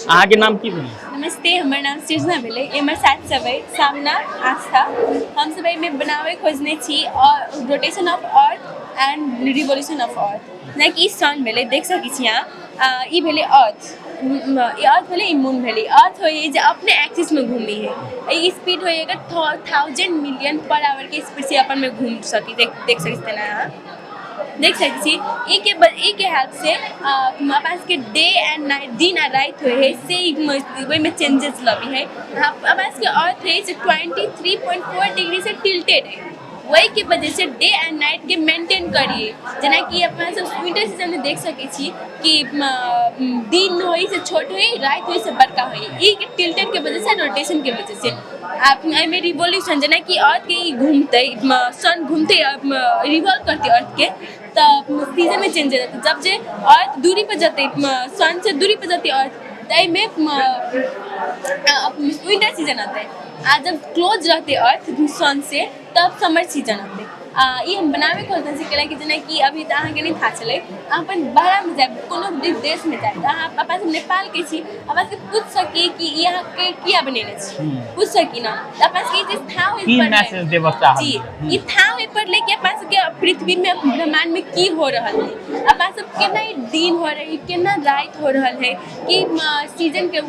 अहाँके नाम की भेल? नमस्ते, हमर नाम सृजना भेलै। एहिमे साथ सब अइ सामना आस्था। हमसब एहिमे बनाबै खोजने छी और rotation of earth and revolution of earth. जेनाकि ई सन भेलै, देख सकै छी अहाँ। ई भेलै अर्थ, ई अर्थ भेलै, ई मून भेलै। अर्थ होइ जे अपने एक्सिसमे घूमी है। ई स्पीड होइ एकर 1000 मिलियन पर आवरके स्पीडसँ अपनमे घूम सकी। देख सकै छी, तेना अहाँ देख सकै छी। ई के हेल्प से अपना सबके डे एंड नाइट, दिन आ राति होइ है, से ओहिमे चेंजेस लबी है। अपना सबके अर्थ है से 23.4 डिग्री से टिल्टेड है, ओहिके वजह से डे एंड नाइट के मेंटेन करिए। जेनाकि अपना सब विंटर सीजनमे देख सकै छी कि दिन होइ से छोट होइ, राति होइ से बड़का होइ। ई के टिल्टेड के वजह से, रोटेशन के वजह से। आ एहिमे रिवोल्यूशन, जेनाकि अर्थ के ई घूमतै, सन घूमतै, रिवॉल्व करतै अर्थ के, तऽ सीजनमे चेंज हो जेतै। जब जे अर्थ दूरी पर जेतै, सन से दूरी पर जेतै अर्थ, तऽ एहिमे विंटर सीजन अतै, आ जब क्लोज रहतै अर्थ सन से, तब समर सीजन अतै। आ ई हम बनाबे खोजने छी, कैलाकि जेनाकि अभी तऽ अहाँके नहि था छलै, अहाँ अपन बाहरमे जायब, कोनो भी देशमे जायब, तऽ अहाँ अपन सब नेपालके छी, अपना सबके पूछि सकी कि ई अहाँके किया बनेने छी। पूछि सकी ने, तऽ अपना सबके ई चीज था होय की पड़लै। मैसेज देबऽ चाहब? जी, ई था होय पड़लै कि अपना सबके पृथ्वीमे, ब्रह्माण्डमे की हो रहल है, अपना सब केना ई दिन हो रहल है, केना राति हो रहल है, कि सीजनके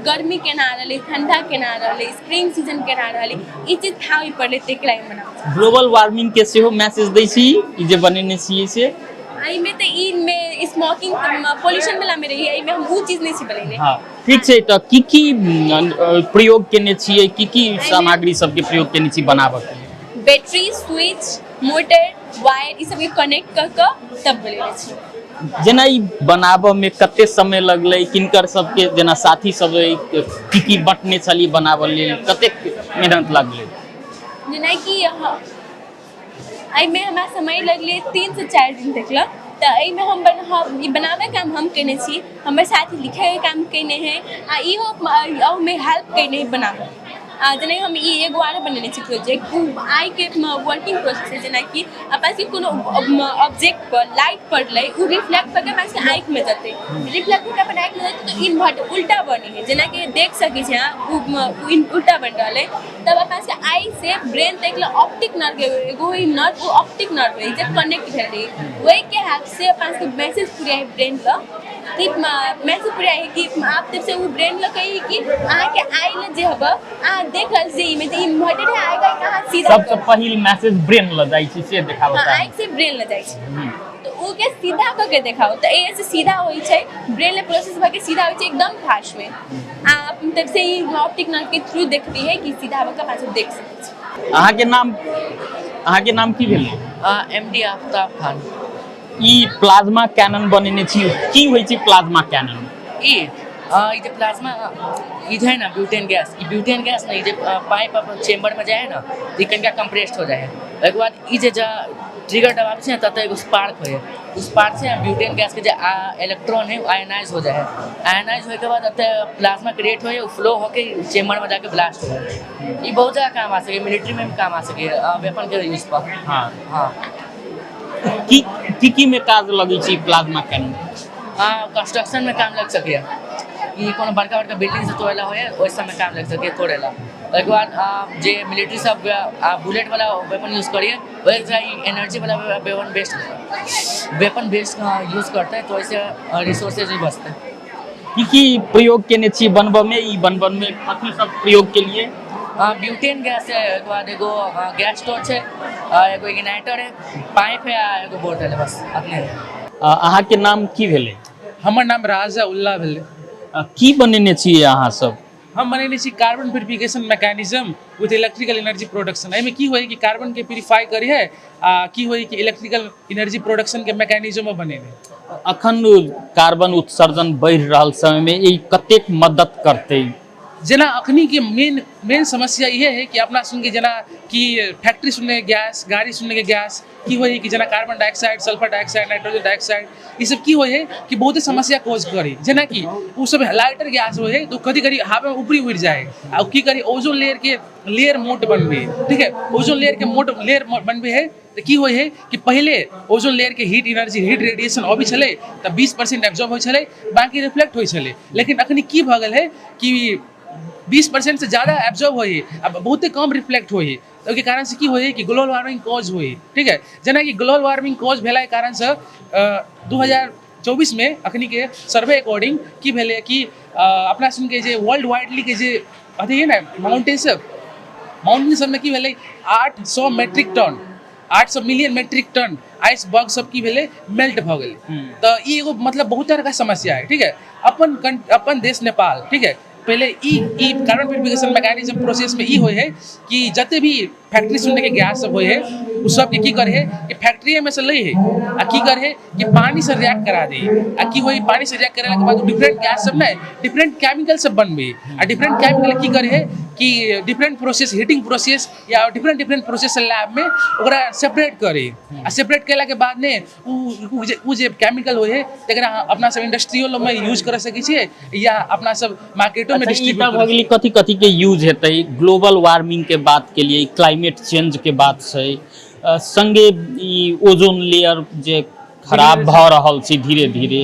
गर्मी केना आ रहल है, ठंडा केना आ रहल है, स्प्रिंग सीजन केना आ रहल है। ई चीज था होय पड़लै, ताहिके लागि बनाबै। ग्लोबल वार्मिंग के सेहो मैसेज दै छी ई जे बनेने छियै से? एहिमे तऽ ई मे स्मोकिंग पॉल्यूशन वाला मे रही, एहिमे हम ओ चीज नहि छी बनेने। हँ, ठीक छै। तऽ की की प्रयोग केने छियै, की की सामग्री सबके प्रयोग केने छी बनाबऽ के लेल? बैटरी, स्विच, मोटर, वायर, ई सबके कनेक्ट कऽ कऽ तब बनेने छी। जेना ई बनाबऽ मे कते समय लगलै? किनकर सबके, जेना साथी सब अइ, की की बँटने छलियै बनाबऽ लेल, कतेक मेहनत लगलै? जेनाकि एहिमे हमरा समय लगलै 3 से 4 दिन तक लए। तऽ एहिमे हम ई बनाबैके काम हम कयने छी, हमर साथी लिखैके काम कयने है, आ इहो ओहिमे हेल्प कयने है बनाबैमे। आ जेनाकि हम ई एगो आरो बनेने छी प्रोजेक्ट, ओ आइके वर्किंग प्रोसेस है। जेनाकि अपना सबके कोनो ऑब्जेक्ट पर लाइट पड़लै, ओ रिफ्लेक्ट कऽ के अपना सबके आँखिमे जेतै। रिफ्लेक्ट कऽ के अपन आँखिमे जेतै तऽ इन्वर्ट, उल्टा बनै है। जेनाकि देख सकै छी अहाँ, ओ उल्टा बनि रहल है। तब अपना सबके आइ से ब्रेन तक लए ऑप्टिक नर्व, एगो होइ नर्व, ओ ऑप्टिक नर्व होइ जे कनेक्ट भेल रहै, ओहिके हेल्प से अपना सबके मैसेज पूरा ब्रेन लए कि मैसेज पूरा है कि आप तब से ओ ब्रेन लए कही कि अहाँके आइ लए जे हब अहाँ देख रहल छी इमेज इन्वर्टेड है, आइ का अहाँ सीधा सबसँ पहिल मैसेज ब्रेन लग जाइ छै से देखाबऽ हाँ, चाही। आँखि से ब्रेन लए जाइ छै, तऽ ओ के सीधा कऽ के देखाउ, तऽ एहि से सीधा होइ छै, ब्रेन ले प्रोसेस भऽ के सीधा होइ छै एकदम फास्ट मे। आ तब से ई ऑप्टिक नर्व के थ्रू देखती है कि सीधा भऽ के अपना सब देख सकै छी। अहाँके नाम की भेलै? एम डी आफ्ताब खान। ई प्लाज्मा कैनन बनेने छी, की होइ छै प्लाज्मा कैनन? ई जे प्लाज्मा, ई जे है ना ब्यूटेन गैस, ई ब्यूटेन गैस ने, ई जे पाइप अपन चेम्बर में जाए है ना, तऽ ई कनिका कंप्रेस्ड हो जाए है। ओहिके बाद ई जे ट्रिगर दबाबै छै ने, ततऽ एगो स्पार्क होइ है। ओ स्पार्क से ब्यूटेन गैस के जे इलेक्ट्रॉन है, ओ आयनाइज हो जाए है। आयनाइज होए के बाद एतऽ प्लाज्मा क्रिएट होइ है। ओ फ्लो होके चेम्बर में जाके ब्लास्ट हो है। ई बहुत जगह काम आ सके, मिलिट्री में भी काम आ सके, वेपन के यूज पर। की की की मे काज लगै छै ई प्लाज्मा कैनन? हाँ, कंस्ट्रक्शन में काम लग सकैए। कि कोनो बड़का बड़का बिल्डिंग से तोड़े ला होए, ओहि सबमे काम लग सकैए तोड़े ला। ओहिके बाद जे मिलिट्री सब बुलेट वाला वेपन यूज करिए, ओहि जगह ई एनर्जी वाला वेपन बेस्ड यूज करतै, तऽ ओहिसँ रिसोर्सेज भी बचतै। की की प्रयोग केने छी बनबऽ मे? ई बनबऽ मे कथी सब प्रयोग केलिए? ब्यूटेन गैस है, ओहिके बाद एगो गैस टॉर्च है, एगो इग्नाइटर है, पाइप है आ एगो बोतल है, बस अतने है। अहाँके नाम की भेलै? हमर नाम राजा उल्ला भेलै। की बनेने छियै अहाँ सब? हम बनेने छी carbon purification mechanism with electrical energy production. एहिमे की होइ कि कार्बनके प्यूरिफाई करी है आ की होइ कि इलेक्ट्रिकल एनर्जी प्रोडक्शनके मैकेनिज्म बनेने। अखन कार्बन उत्सर्जन बढ़ि रहल समयमे ई कतेक मदद करतै? जेना अखनीके मेन मेन समस्या इहे है कि अपना सुनके जेना कि फैक्ट्री सुनने गैस, गाड़ी सुनने गैस की होइ है कि जेना carbon dioxide, sulphur dioxide, nitrogen dioxide, ई सब की होइ है कि बहुते समस्या कोज करी। जेनाकि ओ सब लाइटर गैस होइ है तऽ कभी कभी हवा में ऊपरी उड़ि जाइ है आ की करी ओजोन लेयर के लेयर मोट बनबै है, ठीक है? ओजोन लेयर के मोट लेयर बनबै है तऽ की होइ है कि पहिले ओजोन लेयर के हीट एनर्जी, हीट रेडिएशन अबै छलै तऽ 20% एब्जॉर्ब होइ छलै, बाकी रिफ्लेक्ट होइ छलै। लेकिन अखनी की भऽ गेल है कि 20% से ज़्यादा एब्जॉर्ब होइ है आ बहुते कम रिफ्लेक्ट होइ है। तऽ ओहिके कारणसँ की होइ है कि ग्लोबल वार्मिंग कॉज होइ है, ठीक है? जेनाकि ग्लोबल वार्मिंग कॉज भेलाके कारणसँ 2024मे अखनीके सर्वे अकॉर्डिंग की भेलै कि अपना सुनके जे वर्ल्ड वाइडली के जे अथी है ने माउंटेन सब, माउंटेन सबमे की भेलै 800 metric ton, 800 million metric ton iceberg सब की भेलै मेल्ट भऽ गेलै। तऽ ई एगो मतलब बहुत तरहके समस्या है, ठीक है? अपन अपन देश नेपाल, ठीक है, पहिले ई ई कार्बन प्यूरिफिकेशन मैकेनिज्म प्रोसेसमे ई होइ है कि जते भी फैक्ट्री सुनने के गैस सब होइ है, उ सबके की करे है कि फैक्ट्रीमे से लै है आ की करे है कि पानी से रिएक्ट करा दे। आ की होइ, पानी से रिएक्ट करेला के बाद डिफरेंट गैस सब ने डिफरेंट केमिकल सब बनबे आ डिफरेंट केमिकल की करे है कि डिफरेंट प्रोसेस, हीटिंग प्रोसेस या डिफरेंट डिफरेंट प्रोसेस लैब में ओकरा सेपरेट करे आ सेपरेट केला के बाद ने उ जे केमिकल होइ है तकरा अपना सब इंडस्ट्रियो में यूज कर सकै छियै या अपना सब मार्केटो में अच्छा, ई तऽ डिस्ट्रीब्यूट। भऽ गेलै कथी कथी के यूज हेतै। ग्लोबल वार्मिंग के बात के लिए, क्लाइमेट चेंज के बात छै, संगे ई ओजोन लेयर जे खराब भऽ रहल छै धीरे धीरे,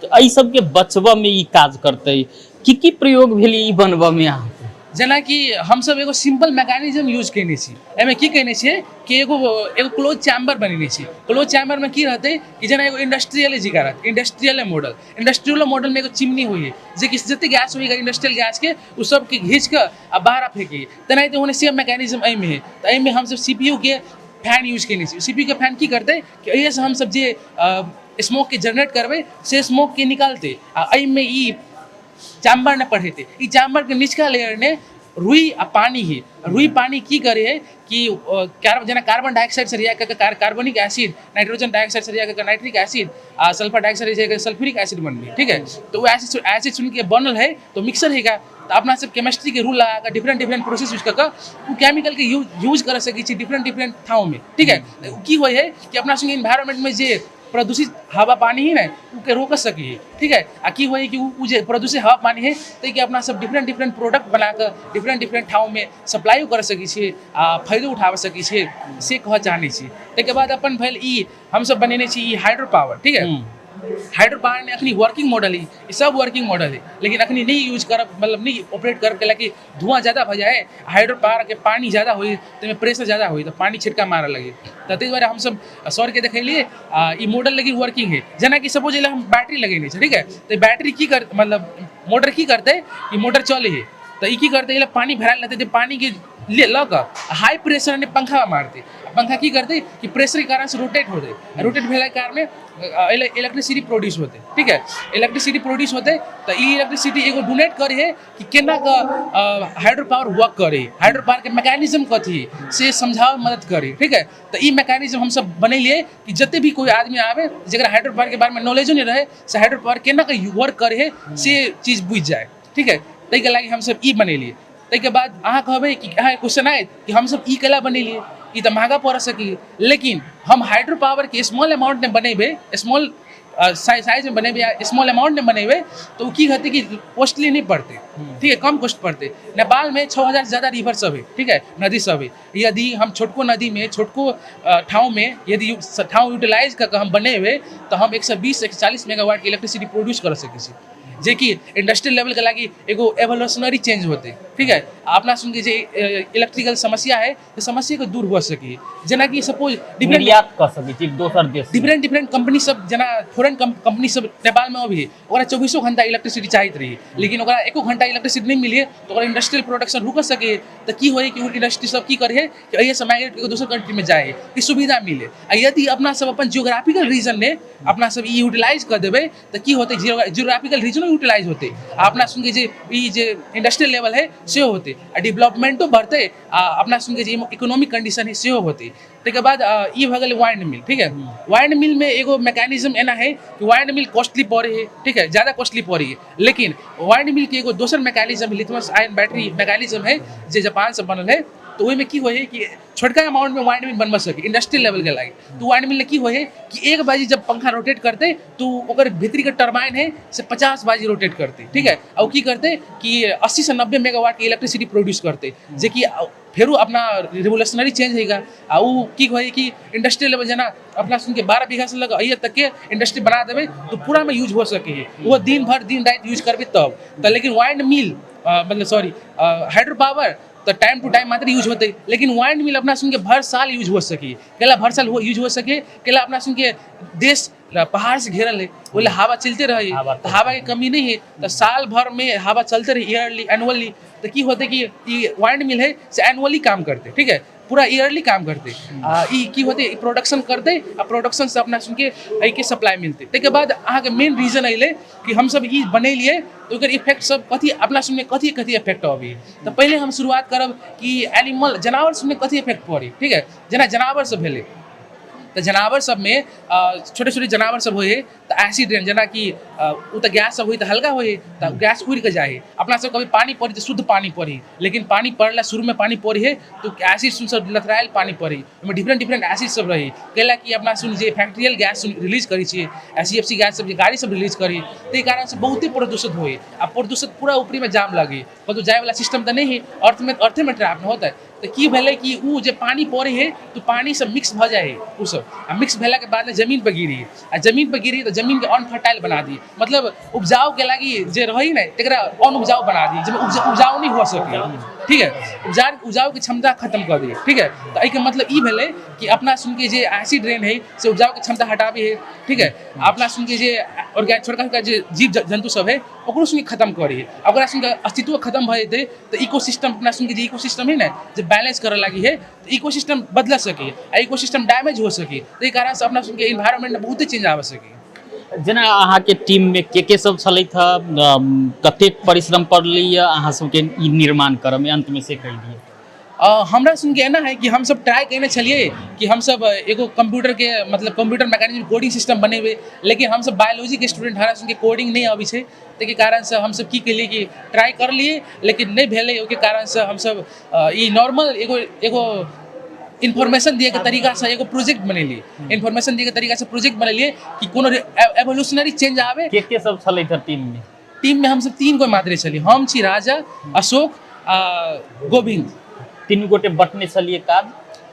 तऽ एहि सबके बचबऽ मे ई काज करतै। की की प्रयोग भेलै ई बनबऽ मे अहाँके? जेनाकि हमसब एगो सिंपल मैकेनिज्म यूज कयने छी। एहिमे की कयने छियै कि एगो एगो क्लोज चैम्बर बनेने छी। क्लोज चैम्बरमे की रहतै कि जेना एगो इंडस्ट्रियले जिका रहतै, इंडस्ट्रियले मॉडल, इंडस्ट्रियलो मॉडलमे एगो चिमनी होइ है जेकि जते गैस होइ इंडस्ट्रियल गैसके ओ सबके घीच कऽ आ बाहर फेंकी। तेनाहिते ओहने सेम मैकेनिज्म एहिमे है। तऽ एहिमे हमसब सीपीयू के फैन यूज कयने छी। सीपीयू के फैन की करतै कि एहिसँ हमसब जे स्मोकके जनरेट करबै से स्मोकके निकालतै आ एहिमे ई चैम्बर ने पढ़ेतै। ई चैम्बरके निचका लेयर ने रुई आ पानी है। रुई पानी की करे है कि जेना कार्बन डाइऑक्साइड से रिएक्ट करके कार्बनिक एसिड, नाइट्रोजन डाइऑक्साइड से रिएक्ट करके नाइट्रिक एसिड आ सल्फर डाइऑक्साइड से सल्फ्यूरिक एसिड बनबे, ठीक है? तो वो एसिड एसिड सुन के बनल है तो मिक्सर है का। तऽ अपना सब केमिस्ट्री के रूल लगा कऽ डिफरेंट डिफरेंट प्रोसेस यूज कऽ कऽ ओ केमिकल के यूज यूज कर सकै छी डिफरेंट डिफरेंट ठाँवमे, ठीक है? ओ की होइ है कि अपना सबके इन्वायरमेंटमे जे प्रदूषित हवा पानी है ने ओ के रोक सकी है, ठीक है? आ की होइ है कि ओ जे प्रदूषित हवा पानी है ताहिके अपना सब डिफरेंट डिफरेंट प्रोडक्ट बना कऽ डिफरेंट डिफरेंट ठाँवमे सप्लाइयो कर सकै छियै आ फायदो उठाबऽ सकै छियै, से कहऽ चाहै छी। ताहिके बाद अपन भेल ई हमसब बनेने छी ई हाइड्रो पावर, ठीक है? हाइड्रो पावर ने अखनी वर्किंग मॉडल है, ई सब वर्किंग मॉडल है, लेकिन अखनी नहीं यूज करब, मतलब नहीं ऑपरेट करब, कैलाकि धुआं ज़्यादा भऽ जाइ है। हाइड्रो पावर के पानी ज़्यादा होइ ताहिमे प्रेशर ज़्यादा होइ तऽ पानी छिटका मारऽ लगे। तऽ ताहि दुआरे हमसब सरके देखेलियै आ ई मॉडल लेकिन वर्किंग है। जेनाकि सपोज एहि हम बैटरी लगेने छी, ठीक है? तऽ बैटरी की कर मतलब मोटर की करतै कि मोटर चलै है तऽ ई की करतै, एहि लए पानी भरायल रहतै तऽ पानीके ले लऽ कऽ हाई प्रेशर ने पंखा मारतै। पंखा की करतै कि प्रेशरके कारण से रोटेट होतै। रोटेट भेलाके कारण इलेक्ट्रिसिटी प्रोड्यूस होतै, ठीक है? इलेक्ट्रिसिटी प्रोड्यूस होतै तऽ ई इलेक्ट्रिसिटी एगो डोनेट करै है कि केना कऽ हाइड्रो पावर वर्क करै, हाइड्रो पावरके मैकेनिज्म कथी है से समझाबैमे मदद करै, ठीक है? तऽ ई मैकेनिज्म हमसब बनेलियै कि जते भी कोइ आदमी आबै जकरा हाइड्रो पावरके बारेमे नॉलेजो नहि रहै से हाइड्रो पावर केना कऽ वर्क करै है से चीज बुझि जाय, ठीक है? ताहिके लागि हमसब ई बनेलियै। ताहिके बाद अहाँ कहबै कि अहाँके क्वेश्चन आयत कि हमसब ई कैला बनेलियै, ई तऽ महगा पड़ि सकैए। लेकिन हम हाइड्रो पावरके स्मॉल अमाउंटमे बनेबै, स्मॉल साइजमे बनेबै या स्मॉल अमाउंटमे बनेबै तऽ ओ की हेतै कि कॉस्टली नहि पड़तै, ठीक है? कम कॉस्ट पड़तै। नेपालमे 6000 से ज़्यादा रिवर सब है, ठीक है, नदी सब है। यदि हम छोटको नदीमे छोटको ठाउँमे यदि ठाउँ यूटिलाइज कऽ कऽ हम बनेबै तऽ हम 120 140 मेगावाटके इलेक्ट्रिसिटी प्रोड्यूस कऽ सकै छी, जेकि इंडस्ट्रियल लेवलके लागि एगो एवोल्यूशनरी चेंज होतै, ठीक है? अपना सुनके जे इलेक्ट्रिकल समस्या है तऽ समस्याके दूर हो सकी। जेनाकि सपोज डिफरेंट निर्यात कऽ सकै छी दोसर देश। डिफरेंट डिफरेंट कंपनी सब, जेना फॉरेन कंपनी सब नेपालमे अभी ओकरा चौबीसों घंटा इलेक्ट्रिसिटी चाहैत रही, लेकिन ओकरा एको घंटा इलेक्ट्रिसिटी नहि मिले तऽ ओकरा इंडस्ट्रियल प्रोडक्शन रुक सके। तऽ की होइ कि ओ इंडस्ट्री सब की करे कि एहिसँ माइग्रेट कऽ दोसर कंट्रीमे जाइ कि सुविधा मिले। आ यदि अपना सब अपन जियोग्राफिकल रीजनमे अपना सब ई यूटिलाइज कऽ देबै तऽ की होतै, जियोग्राफिकल रीजनो यूटिलाइज होतै आ अपना सुनके जे ई जे इंडस्ट्रियल लेवल है सेहो होतै आ डेवलपमेंटो बढ़तै आ अपना सुनके जे इकोनॉमिक कंडीशन है सेहो होतै। ताहिके बाद ई भऽ गेलै वाइंड मिल, ठीक है। वाइंड मिल में एगो मैकेनिज्म एना है कि वाइंड मिल कॉस्टली पड़े है, ठीक है, ज़्यादा कॉस्टली पड़े है, लेकिन वाइंड मिल के एगो दोसर mechanism lithium ion battery mechanism है जे जापान से बनल है। तऽ ओहिमे की होइ है कि छोटका अमाउंटमे वाइंड मिल बनबऽ सके इंडस्ट्रियल लेवलके लागि। तऽ वाइंड मिलमे की होइ है कि एक बाजी जब पंखा रोटेट करतै तऽ ओकर भीतरीके टर्बाइन है से 50 बाजी रोटेट करतै, ठीक है। आ ओ की करतै कि 80 से 90 मेगावाटके इलेक्ट्रिसिटी प्रोड्यूस करतै, जेकि फेरो अपना रिवोल्यूशनरी चेंज होएगा। आ ओ की होइ कि इंडस्ट्रियल लेवल जेना अपना सुनके 12 बीघा से लग अइए तकके इंडस्ट्री बना देबै तऽ पूरामे यूज हो सकै है, ओहो दिन भर दिन राति यूज करबै तब तऽ। लेकिन वाइंड मिल मतलब सॉरी, हाइड्रो पावर तऽ टाइम टू टाइम मात्र यूज होतै, लेकिन वाइंड मिल अपना सुनके भर साल यूज हो सके। कैला भर साल यूज हो सके? कैला अपना सुनके देश पहाड़ से घेरल है, ओहि हवा चलते रहे, हवा। तऽ हवा के कमी नहीं है, तऽ साल भर में हवा चलते रहे ईयरली, एनुअली। तऽ की होते कि ई वाइंड मिल है से एनुअली काम करते, ठीक है, पूरा ईयरली काम करते। आ ई की होते, ई प्रोडक्शन करते आ प्रोडक्शन से अपना सुनके एहिके सप्लाई मिलते। ताहिके बाद अहाँके मेन रीजन अइले कि हमसब ई बनेलियै तऽ ओकर इफेक्ट सब कथी, अपना सुनमे कथी कथी इफेक्ट अबै। तऽ पहिले हम शुरुआत करब कि एनिमल, जनावर सबमे कथी इफेक्ट पड़ै, ठीक है। जेना जनावर सब भेलै तऽ जनावर सबमे छोटे छोटे जनावर सब होइ है तऽ एसिड रेन, जेनाकि ओ तऽ गैस सब होइ तऽ हल्का होइ है, तऽ गैस उड़ि कऽ जाइ है। अपना सब कभी पानी पड़ी तऽ शुद्ध पानी पड़ी, लेकिन पानी पड़ला शुरूमे पानी पड़ी है तऽ एसिड सुन सब लथरायल पानी पड़ी, ओहिमे डिफरेंट डिफरेंट एसिड सब रही। कैला कि अपना सुन जे फैक्ट्रियल गैस सुन रिलीज करै छियै, सीएफसी गैस सब जे गाड़ी सब रिलीज करी, ताहि कारणसँ बहुते प्रदूषित होइ आ प्रदूषित पूरा ऊपरीमे जाम लगे, कतहु जायवला सिस्टम तऽ नहि है, अर्थमे अर्थेमे ट्रैप न होतै। तऽ की भेलै कि ओ जे पानी पड़ै है तऽ पानी सब मिक्स भऽ जाइ है ओ सब, आ मिक्स भेलाके बाद जमीन पर गिरी, आ जमीन पर गिरी तऽ जमीनके अनफर्टाइल बना दी, मतलब उपजाऊके लागि जे रही ने तकरा अनउपजाऊ बना दी, जाहिमे उपजाऊ नहि हो सके, ठीक है, उपजाऊके क्षमता खत्म कऽ दी, ठीक है। तऽ एहिके मतलब ई भेलै कि अपना सुनके जे एसिड रेन है से उपजाऊके क्षमता हटाबै है, ठीक है। अपना सुनके जे ऑर्गेनिक छोटका छोटका जे जीव जन्तु सब है ओकरो सुनके खत्म करी है, आ ओकरा सुनके अस्तित्व खत्म भऽ जेतै तऽ इकोसिस्टम, अपना सुनके जे इकोसिस्टम है ने जे बैलेंस करऽ लागि है, तऽ इकोसिस्टम बदल सके आ इकोसिस्टम डैमेज हो सके। ताहि कारणसँ अपना सुनके इन्वायरमेंट बहुते चेंज आबि सके। जेना अहाँके टीममे के के सब छलथि हँ, कतेक परिश्रम पड़लै अहाँ सबके ई निर्माण करऽमे, अन्तमे से कहि दिअ। हमरा सुनके एना है कि हमसब ट्राई कयने छलियै कि हमसब एगो कंप्यूटरके मतलब कंप्यूटर मैकेनिज्म कोडिंग सिस्टम बनेबै, लेकिन हमसब बायोलॉजीके स्टूडेंट, हमरा सुनके कोडिंग नहि अबै छै। ताहिके कारणसँ हमसब की केलियै कि ट्राई करलियै लेकिन नहि भेलै। ओहिके कारणसँ हमसब ई नॉर्मल एगो एगो इन्फॉर्मेशन दिएके तरीकासँ एगो प्रोजेक्ट बनेलियै, इन्फॉर्मेशन दिएके तरीकासँ प्रोजेक्ट बनेलियै कि कोनो एवोल्यूशनरी चेंज आबै। के के सब छलथि हँ टीममे? टीममे हमसब तीन कोइ मात्रे छलियै। हम छी राजा, अशोक आ गोविन्द। तीनू गोटे बटने छलियै काज?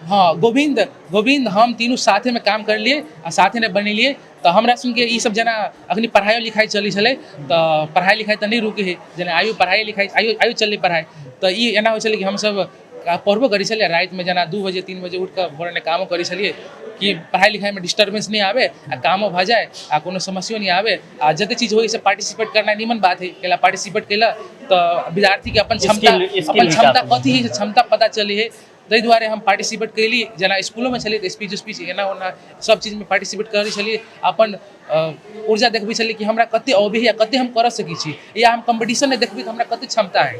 हँ, गोविन्द गोविन्द हम तीनू साथेमे काम करलियै आ साथेमे बनेलियै। तऽ हमरा सुनके ई सब जेना अखनी पढ़ाइयो लिखाइ चलै छलै तऽ पढ़ाइ लिखाइ तऽ नहि रुकै हइ, जेना आइयो पढ़ाइ लिखाइ आइयो आइयो चललै पढ़ाइ। तऽ ई एना होइ छलै कि हमसब पढ़बो करै छलियै, रातिमे जेना 2 बजे 3 बजे उठि कऽ भोरमे कामो करै छलियै कि पढ़ाइ लिखाइमे डिस्टर्बेंस नहि आबै आ कामो भऽ जाय आ कोनो समस्यो नहि आबै। आ जते चीज होइ से पार्टिसिपेट करनाइ नीमन बात हइ, कैला पार्टिसिपेट केला तऽ विद्यार्थीके अपन क्षमता skill अपन क्षमता विकास। कथी हइ से क्षमता पता चलै हइ। ताहि दुआरे हम पार्टिसिपेट कयली। जेना इसकुलोमे छलियै तऽ स्पीच उस्पीच एना ओना सब चीजमे पार्टिसिपेट करै छलियै, अपन ऊर्जा देखबै छलियै कि हमरा कते अबै हइ आ कते हम करऽ सकै छी, या हम कम्पीटिशनमे देखबै तऽ हमरा कते क्षमता हइ।